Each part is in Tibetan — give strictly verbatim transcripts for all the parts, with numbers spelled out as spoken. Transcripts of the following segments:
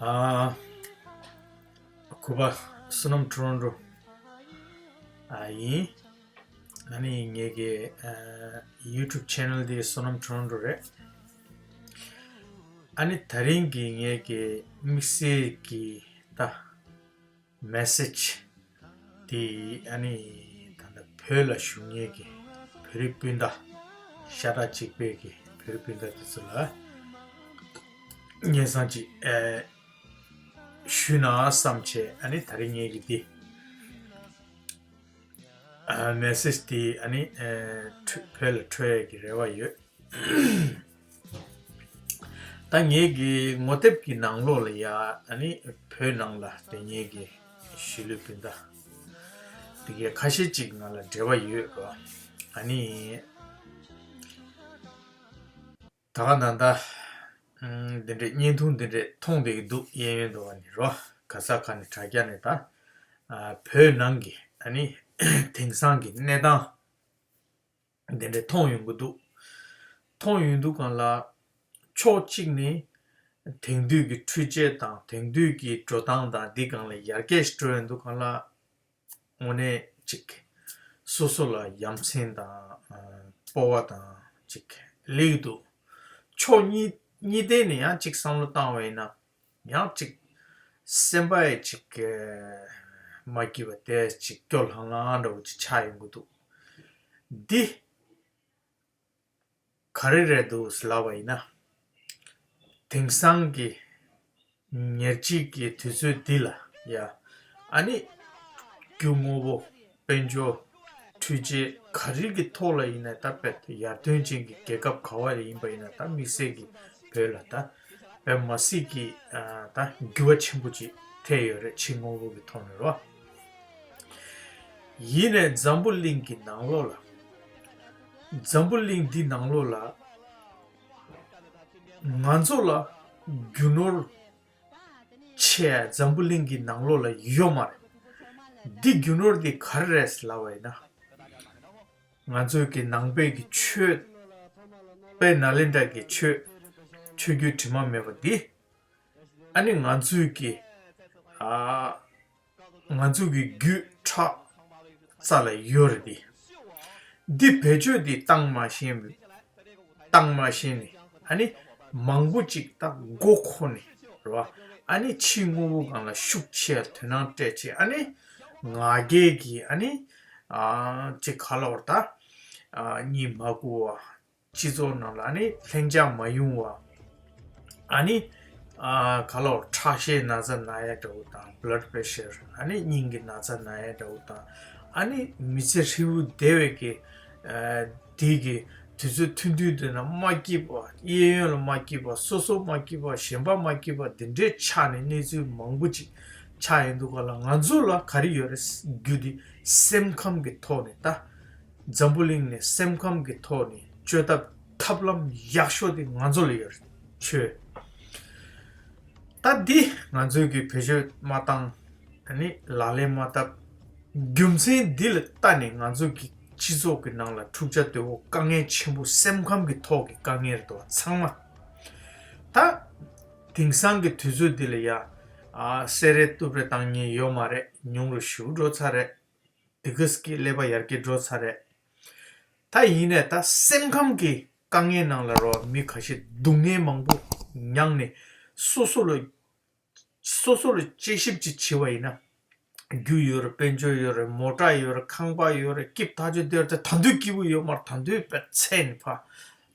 ཨ། གུས་པ་བསོད་ནམས་ཊོ་རོན་ཊོ་ཨ་ཡིན། ཨ་ནི་ངེད་ཀྱི་ཨ་YouTube channel དེ་བསོད་ནམས་ཊོ་རོན་ཊོ་རེད། ཨ་ནི་དེ་རིང་གི་ངེད་ཀྱི་དམིགས་བསལ་གྱི་ད་message དེ་ཨ་ནི་ད་ལྟ་བོད་ལ་བཞུགས་མཁན་གྱི་བོད་རིགས་སྤུན་ཟླ། ཤ་ཁྲག་གཅིག་པའི་གི་བོད་རིགས་སྤུན་ཟླ་དེ་ཚོ་ལ་སྙན་སེང་ཅིག་ཨེ་ཞུས་ན་བསམ་བྱས། ཨ་ནི་དེ་རིང་ངེད་ཀྱི་འདི་ཨ་message དེ་ཨ་ནི་ཨེ་བོད་ལ་འཕྲོད་ཡས་ཀྱི་རེ་བ་ཡོད། ད་ངེད་ཀྱི་ངོ་དེབ་ཀྱི་ནང་ལོགས་ལ་ཡ་ཨ་ནི་བོད་ནང་ལ་དེ་ངེད་ཀྱི་གཞིས་ལུས་སྤུན་ཟླ་དེ་གའི་ཁ་ཤས་ཅིག་ང་ལ་འབྲེལ་བ་ཡོད་རོ། ཨ་ནི་ད་ག་ད་ལྟ་འདི་འདྲའི་བརྙན་ཐུང་འདི་འདྲའི་མཐོང་བསྡད་ཀྱི་འདུག་གཡས་གཡོན་དུ་བ་ནི་རོ། ག་ས་ག་ནས་དྲ་རྒྱ་ནས་ད་བོད་ནང་གི་ཨ་ནི་དེང་སང་གི་གནས་སྟངས་འདི་འདྲ་མཐོང་ཡོང་གི་འདུག་མཐོང་ཡོང་དུས་སྒང་ལ་ཕྱོགས་གཅིག་ནས་དེང་དུས་ཀྱི་འཕྲུལ་ཆས་དང་དེང་དུས་ཀྱི་འགྲོ་སྟངས་དང་འདི་སྒང་ལ་ཡར་རྒྱས་ཤིག་འགྲོ་ཡོང་དུས་སྒང་ལ་དངོས་གནས་ཅིག་སོ་སོ་ལ་ཡ་མཚན་དང་སྤོབས་པ་དང་ཅིག་སླེབས་ཀྱི་འདུག་ཕྱོགས་གཉིས་གཉིས་ཐད་ནས་ཡང་ཅིག་བསམ་བློ་བཏང་བ་ཡིན་ན། ཡང་ཅིག་སེམས་པ་ཡི་ཅིག་མ་སྐྱིད་པ་དེ་ཅིག་སྐྱོ་ལྷང་ལྷང་འདྲ་བོ་ཅིག་ཆགས་ཡོང་གི་འདུག་འདི་ག་རེ་རེད་འདུག་ཟེར་ལབ་པ་ཡིན་ན། དེང་སང་གི་ཉེར་གཅིག་གི་དུས་ཚོད་འདི་ལ་ཡ་ཨ་ནི་རྒྱུ་དངོས་པོ། དཔལ་འབྱོར། འཕྲུལ་ཆས་ག་རེ་གི་ཐོག་ལ་ཡིན་ན་ད་དཔེ་ཡར་ཐོན་ཅན་གྱི་རྒྱལ་ཁབ་ག་བ་ལ་ཡིན་པ་ཡིན་ན་ད་དམིགས་བསལ་གྱི་བོད་ལ་ད་དཔེ་མ་སྲིད་ཀྱི་ད་འགྱུར་བ་ཆེན་པོ་ཅིག་ཐེབས་ཡོད་རེད། ཕྱི་དངོས་པོ་གི་ཐོག་ནས་རོ། ཡིན་ནའི་འཛམ་བུ་གླིང་གི་ནང་ལོགས་ལ་འཛམ་བུ་གླིང་འདི་ནང་ལོགས་ལ་ང་ཚོ་ལ་རྒྱུ་ནོར་ཆེ་འཛམ་བུ་གླིང་གི་ནང་ལོགས་ལ་ཡོད་མ་རེད། འདི་རྒྱུ་ནོར་འདི་ག་རེ་རེད་ཟེར་ལབ་པ་ཡིན་ན། ང་ཚོའི་གི་ནང་པའི་གི་ཆོས། དཔལ་ནཱ་ལེནྡྲ་གི་ཆོས། ཆོས་བརྒྱུད་དྲི་མ་མེད་པ་འདི། ཨ་ནི་ང་ཚོའི་གི་ཨ་ང་ཚོའི་གི་རྒྱུད་ཁྲག་རྩ་ལ་ཡོད་རེད་དེ། འདི་བེད་སྤྱོད་འདི་བཏང་མ་ཤེས། བཏང་མ་ཤེས་ནས་ཨ་ནི་མང་པོ་ཅིག་ད་མགོ་འཁོར་ནས་རེད་བ། ཨ་ནི་ཕྱི་དངོས་པོ་སྒང་ལ་ཤུགས་ཆེ་དོ་སྣང་སྤྲད་བྱས། ཨ་ནི་ང་རྒྱལ་གྱིས་ཨ་ནི་ཨ་ཅིག་ག་ལབ་དགོས་རེད་ད། ཨ་གཉིད་མ་ཁུག་པ། སྤྱི་ཚོགས་ནང་ལ་ཨ་ནི་ལྷིང་འཇགས་མ་ཡོང་བ། ཨ་ནི་ཨ་ག་ལབ་དགོས་རེད། ཁྲག་ཤེད་ན་ཚ་ན་ཡ་འདྲ་བོ་དང་། blood pressure། ཨ་ནི་སྙིང་གི་ན་ཚ་ན་ཡ་འདྲ་བོ་དང་། ཨ་ནི་མི་ཚེ་ཧྲིལ་བོ་བདེ་བའི་གི་ཨ་དེ་གི་དུས་ཚོད་ཐུང་ཐུང་དེ་ན་མ་སྐྱིད་པ། གཡས་གཡོན་ལ་མ་སྐྱིད་པ། སོ་སོ་མ་སྐྱིད་པ། གཞན་པ་མ་སྐྱིད་པ། དེ་འདྲའི་ཆགས་ནས་གནས་ཚུལ་མང་པོ་ཅིག་ཆགས་ཡོང་དུས་སྒང་ལ་ང་ཚོ་ལ་ག་རེ་ཡོད་རེད། རྒྱུ་དེ་སེམས་ཁམས་ཀྱི་ཐོག་ནས་ད། འཛམ་བུ་གླིང་ནས་སེམས་ཁམས་ཀྱི་ཐོག་ནས་བཅོས་ཐབས་ཐབས་ལམ་ཡག་ཤོས་དེ་ང་ཚོ་ལ་ཡོད་རེད། ཆོས། ད་འདི་ང་ཚོས་ཀྱི་བེད་སྤྱོད་མ་བཏང་། ཨ་ནི་ལག་ལེན་མ་བསྟར། རྒྱུ་མཚན་འདི་ལ་ལྟ་ནས་ང་ཚོ་གི་སྤྱི་ཚོགས་ཀྱི་ནང་ལ་འཁྲུག་ཆ་དོད་པོ་དཀའ་ངལ་ཆེན་པོ་སེམས་ཁམས་ཀྱི་ཐོག་གི་དཀའ་ངལ་རེད་དོ་ཚང་མ། ད་དེང་སང་གི་དུས་ཚོད་འདི་ལ་ཡ་ཨ་སེ་རེ་གཏུབ་རེ་བཏང་མཁན་ཡོད་མ་རེད། ཉུང་རུ་ཞེ་པོ་འགྲོ་ཚར་རེད། དེ་ག་ཙམ་གྱི་ཀླད་པ་ཡར་རྒྱས་འགྲོ་ཚར་རེད། ད་ཡིན་ནའི་ད་སེམས་ཁམས་ཀྱི་དཀའ་ངལ་ནང་ལ་རོ། མི་ཁ་ཤས་སྡུག་བསྔལ་མང་པོ་མྱངས་ནས་སོ་སོ་ལ་སོ་སོ་ལ་དཔྱད་ཞིབ་ཅིག་བྱས་པ་ཡིན་ན། རྒྱུ་ཡོད་རེད། དཔལ་འབྱོར་ཡོད་རེད། མོ་ཊ་ཡོད་རེད། ཁང་པ་ཡོད་རེད། སྐྱིད་ཐག་ཆོད་དེ་རེད། ད་དུང་སྐྱིད་པོ་ཡོད་མ་རེད། ད་དུང་དཔེ་ཚད་ནས་ཕ།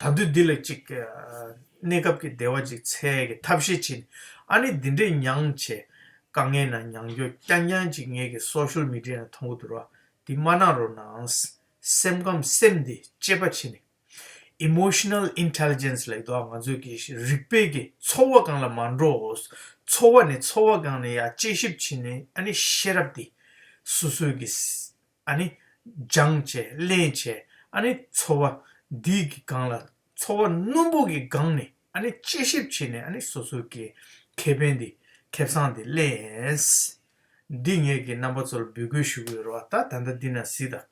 ད་དུང་འདི་ལ་ཅིག་གནས་སྐབས་ཀྱི་བདེ་བ་ཅིག་འཚོལ་གྱི་ཐབས་ཤེས་བྱས་ནས། ཨ་ནི་འདི་འདྲའི་མྱངས་བྱས། དཀའ་ངལ་ནང་མྱངས་རྒྱུ་རྐྱང་རྐྱང་ཅིག་ངེད་ཀྱི་social media ནང་མཐོང་གི་འདུག་ར། འདི་མ་གནང་རོགས་གནང་། སེམས་ཁམས་སེམས་འདི་གཅེས་པ་བྱས་ནས། emotional intelligence ལབ་འདུག་ང་ཚོའི་གི་རིག་པའི་གི་ཚོར་བ་སྒང་ལ་མ་འགྲོ། ཚོར་བ་ནས་ཚོར་བ་སྒང་ནས་ཡ་དཔྱད་ཞིབ་བྱས་ནས། ཨ་ནི་ཤེས་རབ་འདི་སོ་སོའི་གི་ཨ་ནི་སྦྱངས་བྱས་ལེན་བྱས། ཨ་ནི་ཚོར་བ་འདི་གི་སྒང་ལ། ཚོར་བ་རྣོན་པོ་གི་སྒང་ནས་ཨ་ནི་དཔྱད་ཞིབ་བྱས་ནས། ཨ་ནི་སོ་སོ་གི་ཁེ་ཕན་འདི་ཁེ་བཟང་འདི་ལེན། འདི་ངས་ཀྱི་རྣམ་པ་ཚོར་འབོད་སྐུལ་ཞུ་གི་ཡོད་རེད་བ། ད་ད་ལྟ་འདི་ན་གཟིགས་དང་།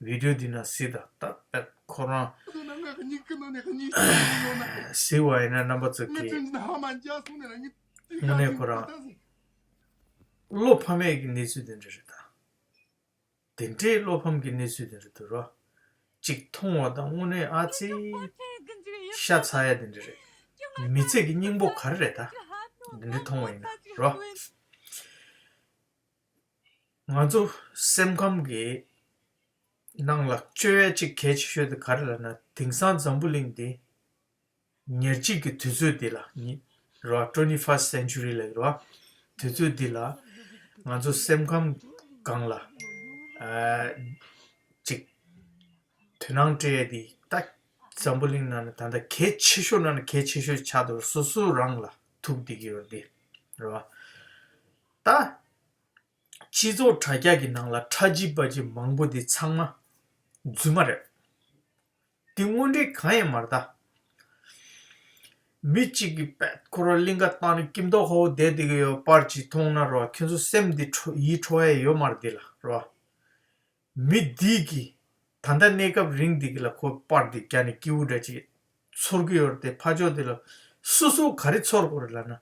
བི་ཌིའོ་འདི་ན་གཟིགས་དང་། ད་དཔེ་ཁོ་རང་གཟིགས་པ་ཡིན་ན་རྣམ་པ་ཚོ་གི། དངོས་གནས་ཁོ་རང་བློ་ཕམ་ཡས་ཀྱི་གནས་ཚུལ་དེ་འདྲ་རེད་ད། དེ་འདྲའི་བློ་ཕམ་གྱི་གནས་ཚུལ་དེ་འདྲ་འདུག་རོ། གཅིག་མཐོང་བ་དང་དངོས་གནས་ཨ་ཙི་ཤ་ཚ་ཡ་དེ་འདྲ་རེད། མི་ཚེ་གི་སྙིང་པོ་ག་རེ་རེད་ད། དེ་འདྲ་མཐོང་བ་ཡིན་ན་རོ། ང་ཚོ་སེམས་ཁམས་ཀྱི་ནང་ལ་བཅོས་ཡ་གཅིག་གལ་ཆེ་ཤོས་དེ་ག་རེ་ལབ་ན། དེང་སང་འཛམ་བུ་གླིང་འདི་ཉེར་གཅིག་གི་དུས་ཚོད་འདི་ལ་ཉི་རོ། twenty-first century ལབ་རོ། དུས་ཚོད་འདི་ལ་ང་ཚོ་སེམས་ཁམས་སྒང་ལ་ཨ་ཅིག་དོ་སྣང་སྤྲད་ཡ་འདི་ད་འཛམ་བུ་གླིང་ནང་ནས་ད་ལྟ་གལ་ཆེ་ཤོས་ནང་ནས་གལ་ཆེ་ཤོས་ཆགས་འདུག་སོ་སོ་རང་ལ་ཐུག་བསྡད་ཀྱི་ཡོད་རེད་དེ་རོ། ད་སྤྱི་ཚོགས་དྲ་རྒྱ་གི་ནང་ལ་ཁྲ་ཇི་པ་ཇི་མང་པོ་འདི་ཚང་མ་རྫུན་མ་རེད། འདི་དངོས་འབྲེལ་གང་ཡང་མ་རེད་ད། མི་གཅིག་གིས་པད་ཁོ་རང་གླིང་ག་བཏང་ནས་སྐྱིད་མདོག་ཁ་པོ་བསྡད་བསྡད་ཀྱི་ཡོད་པར་ཅིག་མཐོང་ན་རོ། ཁྱེད་ཚོ་སེམས་འདི་ཁྲོ་ཡིད་ཁྲོ་ཡ་ཡོད་མ་རེད་འདི་ལ་རོ། མི་འདི་གིས་ད་ལྟ་གནས་སྐབས་རིང་འདི་གི་ལ་ཁོ་པར་འདི་བརྒྱབ་ནས་སྐྱིད་པོ་འདྲ་ཅིག་ཚོར་གི་ཡོད་རེད་དེ། ཕར་ཕྱོགས་འདི་ལ་སོ་སོ་ག་རེ་ཚོར་དགོས་རེད་ལབ་ན།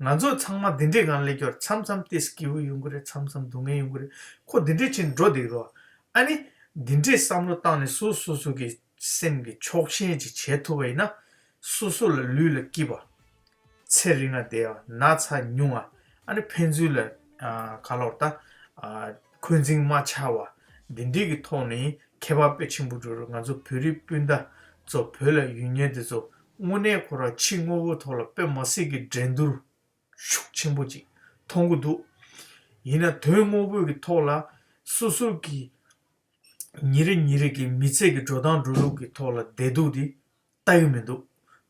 ང་ཚོ་ཚང་མ་འདི་འདྲའི་སྒང་སླེབས་ཀྱི་ཡོད་རེད། མཚམས་མཚམས་ཏོག་ཙམ་སྐྱིད་པོ་ཡོང་གི་རེད། མཚམས་མཚམས་སྡུག་བསྔལ་ཡོང་གི་རེད། ཁོ་འདི་འདྲའི་ཕྱིན་འགྲོ་བསྡད་ཀྱི་རེད། ཨ་ནི་འདི་འདྲའི་བསམ་བློ་བཏང་ནས་སོ་སོ་སོ་གི་སེམས་ཀྱི་ཕྱོགས་ཞེན་ཅིག་བྱེད་ཐུབ་པ་ཡིན་ན། སོ་སོ་ལ་ལུས་ལ་སྐྱིད་པ། ཚེ་རིང་ང་བདེ་བ། ན་ཚ་ཉུང་བ། ཨ་ནི་ཕན་ཚུན་ལ་ཨ་ག་ལབ་དགོས་རེད་ད། ཨ་འཁོན་འཛིང་མ་ཆགས་པ། འདི་འདྲའི་གི་ཐོག་ནས་ཁྱད་པར་དཔེ་ཆེན་པོ་འགྲོ་རེད། ང་ཚོ་བོད་རིགས་སྤུན་ཟླ་ཚོ་བོད་ལ་ཡོད་མཁན་དེ་ཚོ་དངོས་གནས་ཁོ་རང་ཕྱི་དངོས་པོའི་ཐོག་ལ་དཔེ་མི་སྲིད་ཀྱི་འགྲན་བསྡུར་ཤུགས་ཆེན་པོ་ཅིག་མཐོང་གི་འདུག་ཡིན་ན་དོན་དངོས་པོའི་གི་ཐོག་ལ་སོ་སོ་གི་ཉིན་རེ་ཉིན་རེ་གི་མི་ཚེ་གི་འགྲོ་སྟངས་འགྲོ་ལུགས་ཀྱི་ཐོག་ལ་བདེ་སྡུག་འདི་ལྟ་གི་མི་འདུག་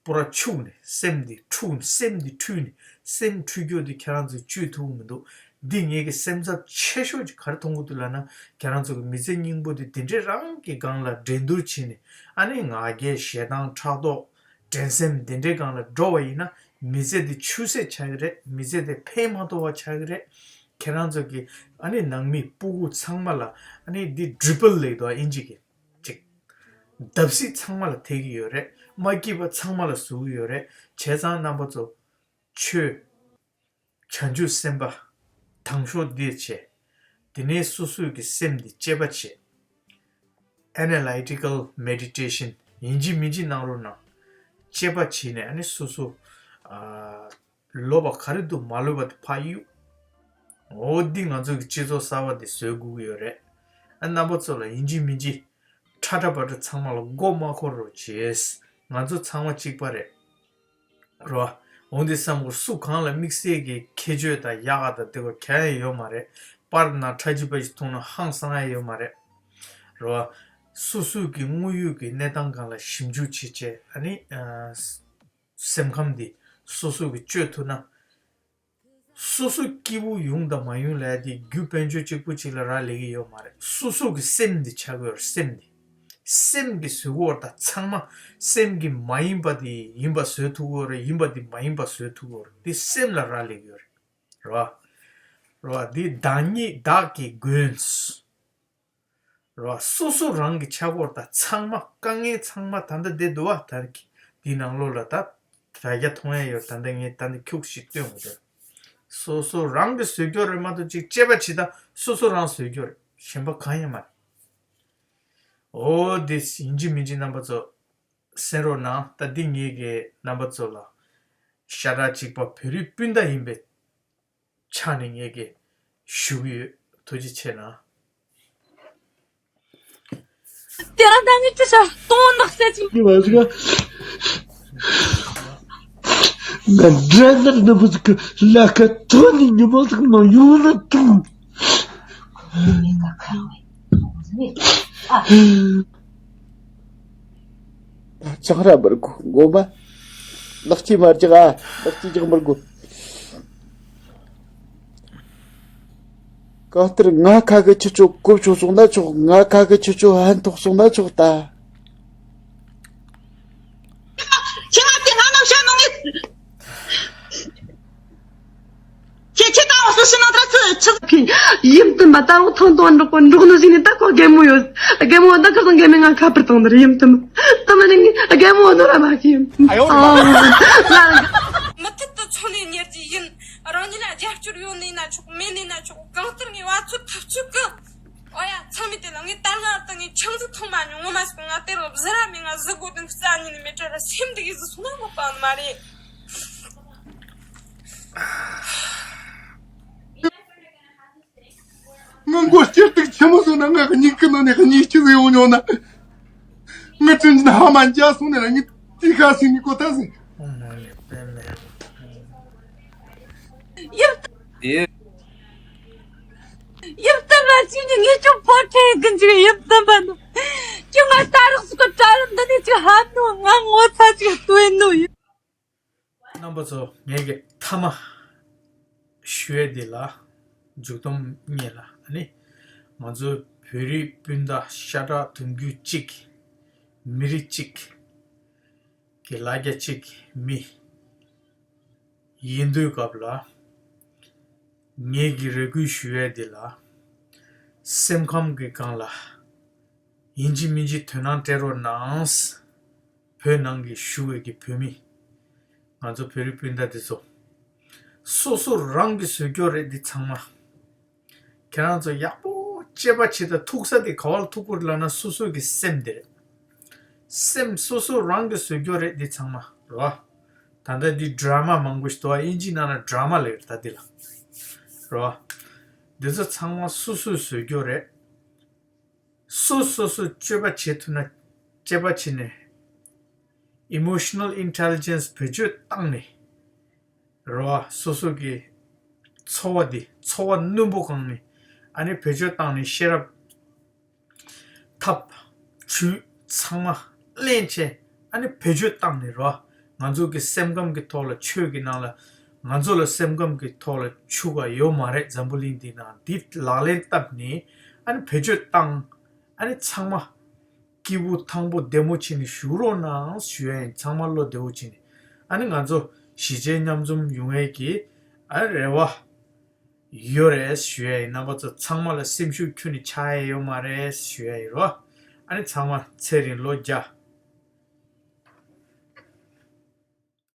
པུ་ར་འཁྱུག་ནས་སེམས་འདི་འཁྲུགས་ནས་སེམས་འདི་འཁྲུལ་ནས་སེམས་འཁྲུལ་རྒྱུ་འདི་ཁྱེད་རང་ཚོས་བཅོས་ཐུབ་ཀྱི་མི་འདུག་འདི་ངེད་ཀྱི་སེམས་འཚབ་ཆེ་ཤོས་ཅིག་ག་རེ་མཐོང་གི་འདུག་ལབ་ན། ཁྱེད་རང་ཚོ་གི་མི་ཚེ་སྙིང་པོ་འདི་འདི་འདྲའི་རང་གི་སྒང་ལ་འགྲན་བསྡུར་བྱས་ནས། ཨ་ནི་ང་རྒྱལ་ཞེ་སྡང་ཕྲག་དོག་འགྲན་སེམས་འདི་འདྲའི་སྒང་ལ་འགྲོ་བ་ཡིན་ན། མི་ཚེ་འདི་ཆུད་ཟོས་ཆགས་ཀྱི་རེད། མི་ཚེ་འདི་ཕན་མ་ཐོགས་པ་ཆགས་ཀྱི་རེད། ཁྱེད་རང་ཚོ་གི་ཨ་ནི་ནང་མི་སྤུ་གུ་ཚང་མ་ལ་ཨ་ནི་འདི་ཌི་རི་པལ་ལབ་ཀྱི་འདུག་ཨིན་ཇི་གི་ཅིག་བརྡབ་གསིག་ཚང་མ་ལ་ཐེབས་ཀྱི་ཡོད་རེད། མ་སྐྱིད་པ་ཚང་མ་ལ་བཟོ་གི་ཡོད་རེད། བྱས་ཙང་རྣམ་པ་ཚོ་ཆོས་བྱང་ཆུབ་སེམས་དཔའ་དང་ཤོག་འདི་བྱས། དེ་ནས་སོ་སོའི་གི་སེམས་འདི་དཔྱད་པ་བྱས། Analytical meditation ཡིན་གཅིག་མིན་གཅིག་གནང་རོགས་གནང་། དཔྱད་པ་བྱས་ནས་ཨ་ནི་སོ་སོ་ཨ་ལོབས་པ་ག་རེ་འདུག་མ་ལོབས་པ་དེ་ཕར་གཡུག་འོ་འདི་ང་ཚོ་གི་སྤྱི་ཚོགས་གསར་པ་འདི་བཟོ་དགོས་ཀྱི་ཡོད་རེད། ཨ་རྣམ་པ་ཚོ་ལ་ཡིན་གཅིག་མིན་གཅིག་ཁྲ་ཁྲ་པ་ཁྲ་ཚང་མ་ལ་མགོ་མ་འཁོར་རོགས་བྱས། ང་ཚོ་ཚང་མ་གཅིག་པ་རེད། རོ། འོ་འདི་བསམ་དགོས། སུ་གང་ལ་དམིགས་བསལ་གྱི་ཁྱད་ཆོས་དང་ཡག་ག་དང་དེ་བ་ག་ཡང་ཡོད་མ་རེད། པར་ནང་ཁྲ་ཇི་པ་ཇི་མཐོང་ན་ཧང་སང་ཡ་ཡོད་མ་རེད། རོ། སོ་སོའི་གི་དངོས་ཡོད་ཀྱི་གནས་སྟངས་སྒང་ལ་ཞིབ་འཇུག་བྱེད་བྱས་ཨ་ནི་ཨ་སེམས་ཁམས་འདི་སོ་སོ་གི་བཅོས་ཐུབ་ན། སོ་སོ་སྐྱིད་པོ་ཡོང་དང་མ་ཡོང་ལབ་ཡ་དེ་རྒྱུ་དཔལ་འབྱོར་གཅིག་པུ་གཅིག་ལ་རག་ལས་ཀྱི་ཡོད་མ་རེད། སོ་སོ་གི་སེམས་འདི་ཆགས་ཀྱི་ཡོད་རེད། སེམས་འདི། སེམས་ཀྱི་བཟོ་བཀོད་དང་ཚང་མ་སེམས་ཀྱི་མ་ཡིན་པ་དེ་ཡིན་པ་བཟོས་ཐུབ་ཀྱི་ཡོད་རེད། ཡིན་པ་དེ་མ་ཡིན་པ་བཟོས་ཐུབ་ཀྱི་ཡོད་རེད། དེ་སེམས་ལ་རག་ལས་ཀྱི་ཡོད་རེད། རེད་བ། རེད་བ། འདི་བདག་ཉིད་བདག་གིས་མགོན། རེད་བ། སོ་སོ་རང་གི་ཆགས་སྐོར་དང་ཚང་མ་དཀའ་ངལ་ཚང་མ་ད་ལྟ་བསྡད་འདུག་བ། ད་འདི་ནང་ལོགས་ལ་ད་དྲ་རྒྱ་མཐོང་ཡ་ཡོད། ད་ལྟ་ངས་ད་འདི་ཁྱུག་ཞིག་སྟོན་འོང་དོ། སོ་སོ་རང་གི་བཟོས་སྐྱོར་རེད་མ་གཏོགས་ཅིག་དཔྱད་པ་བྱེད་ད་སོ་སོ་རང་བཟོས་སྐྱོར་རེད། གཞན་པ་གང་ཡང་མ་རེད། འོ་དེ་ཡིན་གཅིག་མིན་གཅིག་རྣམ་པ་ཚོ་གསན་རོགས་གནང་། ད་འདི་ངེད་ཀྱི་རྣམ་པ་ཚོ་ལ་ཤ་ཁྲག་གཅིག་པ་བོད་རིགས་སྤུན་ཟླ་ཡིན་པའི་ཆ་ནས་ངེད་ཀྱིས་ཞུ་གི་ཡོད། ཐུགས་རྗེ་ཆེ་གནང་། དེ་རིང་ད་ངས་ཅི་བྱ་སྟོང་ནག་བཤད་ཅིང་། ངས་མ་ཟིག་ང་འདྲ་ནག་ནག་པོ་ཟིག་གི་ལ་ཁ་ཐོན་ནས་ཉི་མ་ཟིག་མ་ཡོང་ན་ཐུང་། ཨ། ཆང་ར་མི་དགོས། མགོ་མ། ལག་སྐྱེས་མ་རྒྱག་ཨ། ལག་སྐྱེས་རྒྱག་མི་དགོས། གང་ལྟར་ང་ཁ་གི་ཁྱེད་ཚོ་གོ་ཆོད་སོང་ན་ཆོག་ང་ཁ་གི་ཁྱེད་ཚོ་ཕན་ཐོགས་སོང་ན་ཆོག་ད། ཁྱེད་ང་དེ་ང་ནམ་ཤ་ནང་ནས། ཁྱེད་ཁྱེད་ད་འོ་སུ་ཤི་ན་ད་ཚི་ཆི། ཡིན་དུ་མ་ད་འོ་ཐང་ཐང་འགྲོགས་པོ་འགྲོགས་ནོ་ཟིན་ནི་ད་ཁོ་རྒན་མོ་ཡོད། རྒན་མོ་ད་ཁ་སང་རྒན་མོ་ང་ཁ་པར་བཏང་ནི་རེད། ཡིན་དུ་མ་ད་མ་ནི་ངས་རྒན་མོ་ནོ་ར་མ་ཤི་ཡིན། ཨ་ཡོ། མུ་མཐུད་དུ་འཚོ་ནས་ཉར་རྒྱུ་ཡིན། ཡིན་ན་རྒྱབ་སྐྱོར་ཡོད་ནི་ཡིན་ན་ཆོག་མེད་ནི་ཡིན་ན་ཆོག་གང་ལྟར་ངས་བ་ཚོད་ཐབས་ཚོད་ཀི། ཨོ་ཡ་ཚང་མས་དེ་ལ་ངས་ད་སྔ་ད་ངས་ཆང་ཟིག་འཐུང་མ་མྱོང་ངོ་མ་ཟིག་ང་དེ་རུ་བཟི་ར་མེད། ང་བཟི་དགོས་དོན་རྩ་ཉིད་ནས་མེད་དྲ་ར་སེམས་འདི་གི་ཟི་སོང་ན་མོ་པ་ནི་མ་རེད། ང་མགོ་སྐྱེར་སྟེགས་ཆེན་མོ་སོང་ན་ང་གཉིད་ཁུ་ནང་ནས་གཉིད་སྐྱིད་ཟིག་ཡོང་མྱོང་ན། ང་ཅན་ཅན་ཧ་མ་འཇག་སོང་ནས་ལ་ངས་དེ་ཁ་སིང་ནི་གོ་ཐ་སིང་། ཨོཾ་མ་ཎི་པདྨེ། ཡབ། ཡེ། ཡབ་བསྟན་པ་ཅིག་ནི་ངས་ཅུང་ཕོ་ཁྲེ་གི་འཇིག་ཡབ་བསྟན་པ་ནི། ཅུང་ང་ལྟ་རོགས་སུ་གི་གྲལ་འདི་ནས་ཅིག་ཧམ་ནོ་ང་ངོ་ཚ་ཅིག་ལྟོས་ནོ་ཡིན། རྣམ་པ་ཚོ་ངས་གི་མཐའ་མ་ཞུ་ཡས་འདི་ལ་མཇུག་སྡོམ་གཉིས་ལ་ཨ་ནི་ང་ཚོ་བོད་རིགས་སྤུན་ཟླ་ཤ་ཁྲག་གདུང་རྒྱུད་གཅིག་མི་རིགས་གཅིག་གི་ལ་རྒྱ་གཅིག་མི་ཡིན་དུས་སྐབས་ལ་ངས་གི་རེ་སྐུལ་ཞུ་ཡས་འདི་ལ་སེམས་ཁམས་ཀྱི་སྒང་ལ་ཡིན་གཅིག་མིན་གཅིག་དོ་སྣང་སྤྲད་རོགས་གནང་། བོད་ནང་གི་བཞུགས་པའི་གི་བོད་མི། ང་ཚོ་བོད་རིགས་སྤུན་ཟླ་འདི་ཚོ། སོ་སོ་རང་གི་བཟོས་སྐྱོ་རེད་འདི་ཚང་མ། ཁྱེད་རང་ཚོ་ཡག་པོ་དཔྱད་པ་བྱེད་དང་ཐུག་ས་དེ་ག་བ་ལ་ཐུག་དགོས་རེད་ལབ་ན་སོ་སོ་གི་སེམས་དེ་རེད། སེམས་སོ་སོ་རང་གི་བཟོས་སྐྱོ་རེད་འདི་ཚང་མ་རོ། ད་ལྟ་འདི་ཌ་ར་མ་མང་པོ་ཞིག་འདུག་ཨ། ཨིན་ཇི་ནང་ན་ཌ་ར་མ་ལབ་རེད་ད་འདི་ལ། རོ། འདི་ཚོ་ཚང་མ་སོ་སོའི་བཟོས་སྐྱོ་རེད། སོ་སོ་སོ་སྤྱོད་པ་བྱེད་ཐུབ་ན་དཔྱད་པ་བྱེད་ནས་emotional intelligence བེད་སྤྱོད་བཏང་ནས་རེད་བ། སོ་སོ་གི་ཚོར་བ་འདི་ཚོར་བ་རྣོན་པོ་གང་ནས་ཨ་ནི་བེད་སྤྱོད་བཏང་ནས་ཤེས་རབ་ཐབས་ཇུས་ཚང་མ་ལེན་བྱས་ཨ་ནི་བེད་སྤྱོད་བཏང་ནས་རེད་བ། ང་ཚོ་གི་སེམས་ཁམས་ཀྱི་ཐོག་ལ་ཆོས་ཀྱི་ནང་ལ་ང་ཚོ་ལ་སེམས་ཁམས་ཀྱི་ཐོག་ལ་ཆུ་ག་ཡོད་མ་རེད། འཛམ་བུ་གླིང་འདི་ནང་འདི་ལག་ལེན་བསྟར་ནས་ཨ་ནི་བེད་སྤྱོད་བཏང་ཨ་ནི་ཚང་མ་སྐྱིད་པོ་ཐང་པོ་བདེ་མོ་བྱས་ནས་བཞུགས་རོགས་གནང་ཞུ་ཡ་ཡིན། ཚང་མ་བློ་བདེ་བོ་བྱས་ནས་ཨ་ནི་ང་ཚོ་གཞིས་བྱེས་མཉམ་འཛོམས་ཡོང་ཡས་ཀྱི་ཨ་རེ་བ་ཡོད་རེད་ཞུ་ཡ་ཡིན། རྣམ་པ་ཚོ་ཚང་མ་ལ་སེམས་ཤུགས་ཁྱོན་ནས་ཆག་ཡ་ཡོད་མ་རེད་ཞུ་ཡ་ཡིན་རོ། ཨ་ནི་ཚང་མ་ཚེ་རིང་ལོ་བརྒྱ།